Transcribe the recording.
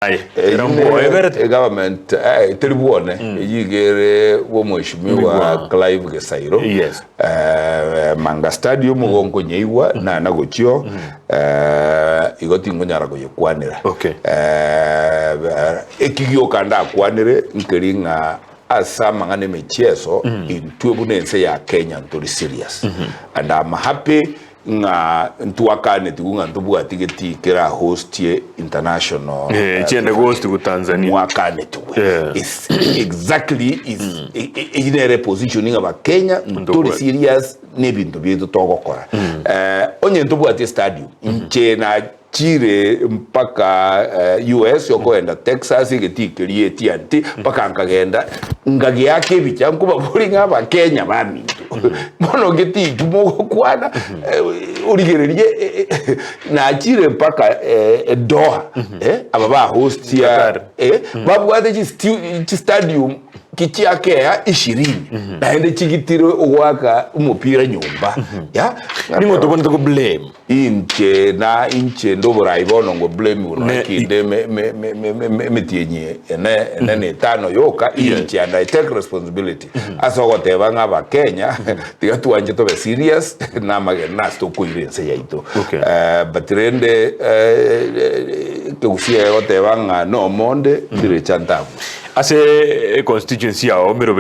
Aye, era mbwoeberete. Egovernment eh, teri bwone eyio iga ere bw'omweshimiwa Migwa. Clive Gesairo. Yes. Eh, Manga Stadium igo nkonyeigwa nana gochio eh, igo tingonyara koyekwanera. Okay. Eh, eki gioka ndakwanere nkeri ng'a ase amang'ana emechieso intwe buna ense ya Kenya ntori serious and I'm happy Ng'a ntwakanetigwe ng'a ntobwati getii kera hostie international. Eh, chiende gohost go Tanzania. Mwakanetigwe. Yeah. It's exactly is eyio nere position ng'a Bakenya ntori Ntobwati. serious nebinto biaito togokora. Eh, onye ntobwati estadium, inche na Chire mpaka US okoenda Texas egetii keria AT&T mpaka nkagenda nkageaka ebicha nkobaboria ng'a abakenya baminto bono getii ki mogokwana origererie nachire mpaka Doha aba ba hostia Qatar. babwate chistadium ki chiakea ishirini naende chigitire ogoaka omopira nyomba ya Ning'o tobwenerete ko blame? Inche na inche nde oborai bono ngo blame igoro Ne- nakinde eme- eme- eme- eme- eme- emetienyi ene ene na etano yoka inche and I take responsibility ase ogoteba ng'a abakenya tiga twanche tobe serious na amagena nase tokoira ense yaito. Okay. Eh, but rende eh, ekegusii egoteba ng'a nomonde ndirecha ntabwe. Ase econstituency yao emeroberi.